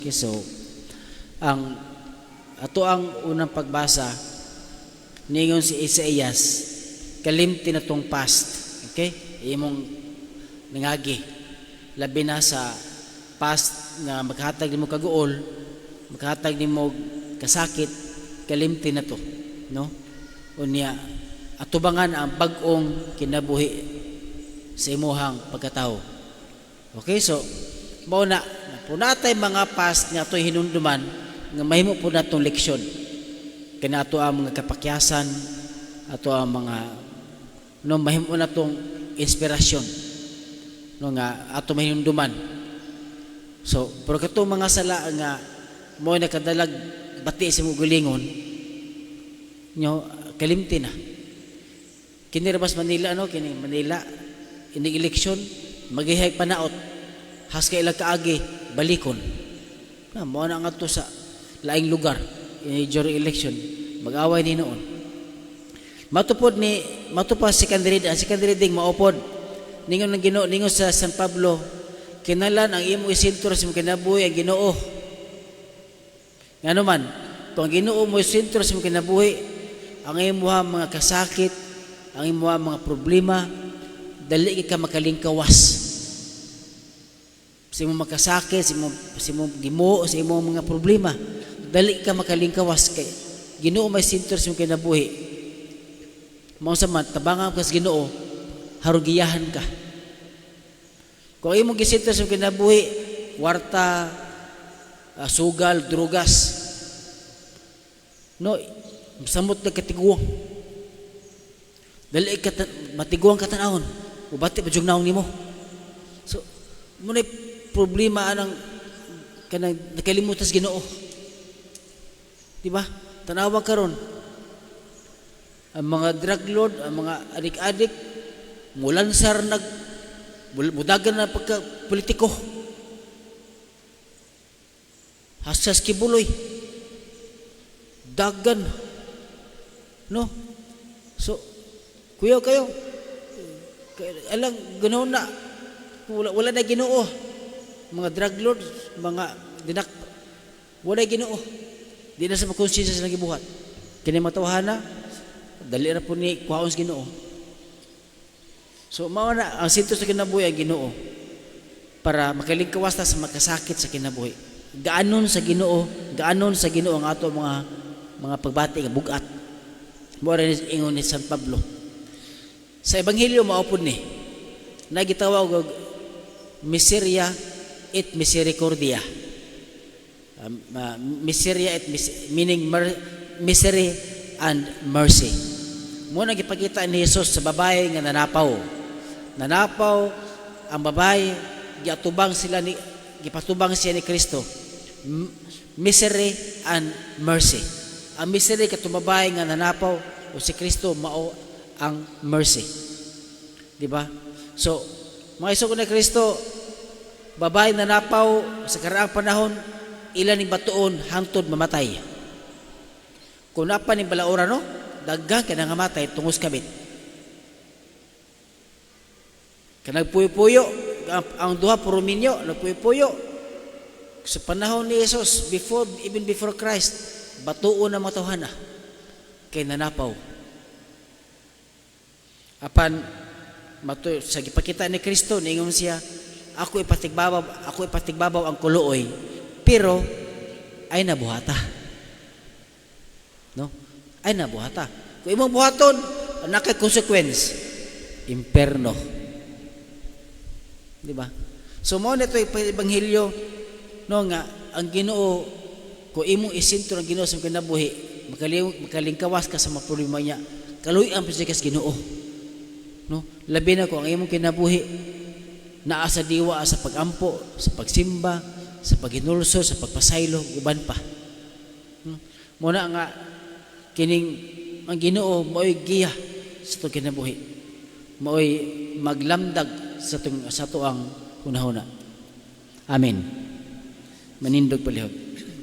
Okay, so ang ato ang unang pagbasa, ningon si Isaias, kalimti na tong past. Okay? Imong nangagi, labi na sa past nga maghatag nimo kaguol, maghatag nimo kasakit, kalimti na to, no? Unya atubangan ang bag-ong kinabuhi sa imuhang pagkatao. Okay, so mao na punatay mga past nga ato'y hinumduman nga mahimo po natong leksyon. Kaya ato ang mga kapakyasan, ato ang mga, no, mahimo natong inspirasyon, no, nga ato mahinumduman. So, pero katong mga sala nga mo nakadalag bati sa imong kaugalingon nyo, kalimti na. Kini ra mas Manila, no, kini Manila inig eleksyon magihag panaot, haska ilang kaagi balikon na mo na ngadto sa laing lugar during election, mag-away ni noon. Matupod ni matupa second reading, ang second reading maupod ningon ng Ginoo, ningon sa San Pablo, kinalan ang imo isentro sa imong kinabuhi ang Ginoo. Ngano man, kung ang Ginoo mo sentro sa imong kinabuhi, ang imuha mga kasakit, ang imuha mga problema, dali ka makalingkawas sa imong makasakit, sa imong gimuo, sa imong mga problema. Dali ka makalingkawas kay Ginoo may sentro sa imong kinabuhi. Mao sa man tabangan ka sa Ginoo, harugiyahan ka. Kung imong gisentro sa imong kinabuhi, kwarta, sugal, drugas, no, samot na katiguang. Dali ka matiguang ka tan-awon. Ubati pa jud naong nimo. So, muna problema anang kanang nakalimutan sa Ginoo. Di ba? Tanawa karon. Ang mga drug lord, ang mga adik-adik, mulansar nag mudagan na pagka politiko. Hasas Quiboloy. Dagan. No? So, kuya kayo, alang, ganoon na. Wala, wala na Ginoo. Mga drug lords, mga dinak, wala Ginoo. Di na sa makonsensya sa nagibuhat. Kini matawhana, dali ra po ni kuhaon sa Ginoo. So mao na ang sentro sa kinabuhi ang Ginoo para makalingkawas ta sa makasakit sa kinabuhi. Gaanon sa Ginoo, gaanon sa Ginoo ang ato mga pagbati nga bugat. Mao rin ingon ni San Pablo. Sa Ebanghelyo mao pud ni. Nagitawag og miseria et misericordia. Miseria et meaning misery and mercy. Mo na gipakita ni Jesus sa babae nga nanapaw. Nanapaw ang babae, giatubang sila ni gipatubang siya ni Kristo. Misery and mercy. Ang misery katong babae nga nanapaw o si Kristo mao ang mercy. Di ba? So, mga igsoon ni Kristo, babae nanapaw sa karaang panahon, ilan ning batuon hangtod mamatay. Kung napa ning balaura, no, daghan kay nangamatay tungos kabit. Kanag puyo-puyo, ang duha puro minyo, nagpuyo-puyo. Sa panahon ni Jesus, before, even before Christ, batuon na mga tawhana kay nanapaw. Apan mato sa gipakita ni Kristo, niingon siya, Ako ipatigbabaw ang kuluoy," pero ay nabuhata. No? Ay nabuhata. Kung imong buhaton, naa kay consequence, imperno. Di ba? So mao na ito ebanghelyo, no, nga ang Ginoo, kung imong isentro ang Ginoo sa imong kinabuhi, makalingkawas ka sa mga problema niya. Kaluy-an pa siya kas Ginoo. No? Labi na kung ang imong kinabuhi naa sa diwa sa pagampo, sa pagsimba, sa paghinulsol, sa pagpasaylo, uban pa. Muna nga kining ang Ginoo mao'y giya sa itong kinabuhi. Mao'y maglamdag sa itong sa atoang hunahuna. Amen. Manindog palihog.